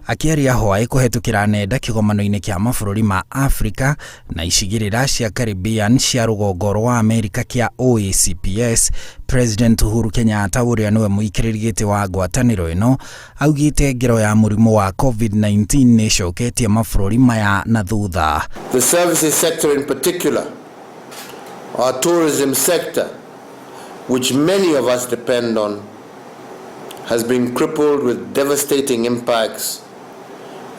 Akĩaria hwaĩ kũhetũkĩra nenda kĩgomano-inĩ kĩa mabũrũri ma Afrika na icigĩrĩra cia Caribbean cia rũgongo rwa Amerika kĩa OACPS, President Uhuru Kenyatta ũrĩa nĩwe mũikarĩri gĩtĩ wa ngwatanĩro ĩno augĩte ngero ya mũrimũ wa COVID-19 nĩ ĩcoketie mabũrũri maya na thutha. The services sector in particular, our tourism sector, which many of us depend on, has been crippled with devastating impacts,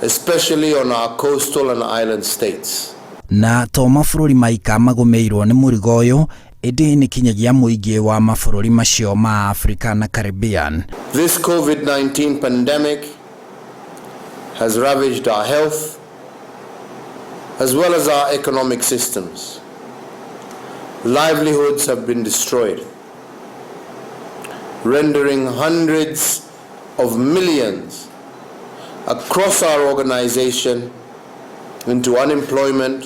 especially on our coastal and island states. Na to mabũrũri maika magũmĩirwo nĩ mũrigo ũyũ, ĩndĩ nĩ kinyagia mũingĩ wa mabũrũri macio ma Afrika na Caribbean. This COVID-19 pandemic has ravaged our health as well as our economic systems. Livelihoods have been destroyed, rendering hundreds of millions across our organization into unemployment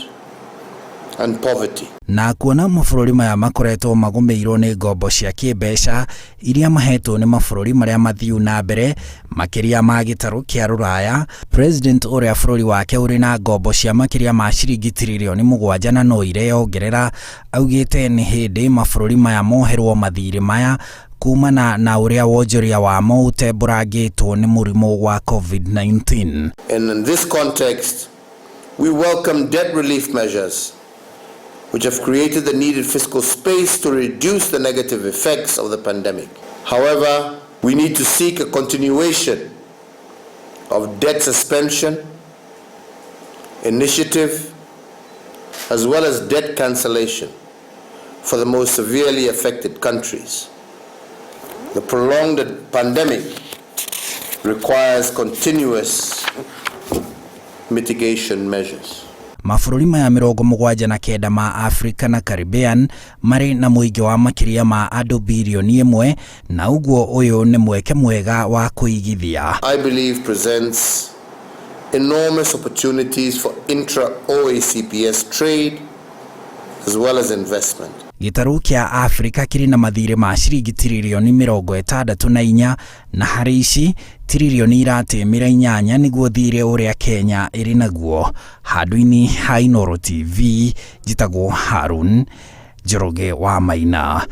and poverty. Na kuona mabũrũri maya makoretwo magũmĩirwo nĩ ngombo cia kĩmbeca iria mahetwo nĩ mabũrũri marĩa mathiu na mbere makĩria ma gĩtarũ kĩa rũraya, President ũrĩa bũrũri wake ũrĩ na ngombo cia makĩria ma ciringi tiririoni 7 na no ireyongerera augĩte nĩ hĩndĩ mabũrũri maya moherwo mathirĩ maya kumana na ũrĩa wonjoria wamo ũtembũrangĩtwo nĩ mũrimũ wa COVID-19. And in this context, we welcome debt relief measures which have created the needed fiscal space to reduce the negative effects of the pandemic. However, we need to seek a continuation of debt suspension initiative as well as debt cancellation for the most severely affected countries. The prolonged pandemic requires continuous mitigation measures. Mabũrũri maya 79 ma Afrika na Caribbean marĩ na mũingĩ wa makĩria ma andũ birioni 1, na ũguo ũyũ nĩ mweke mwega wa kũigithia. I believe presents enormous opportunities for intra-OACPS trade as well as investment. Gĩtarũ kĩa Afrika kĩrĩ na mathirĩ ma ciringi tiririoni 64, na harĩ ici tiririoni iratĩmĩra 8 nĩguo thirĩ ũrĩa Kenya ĩrĩ naguo. Handũ-inĩ ha Inooro TV, njĩtagwo Harun Njoroge wa Maina.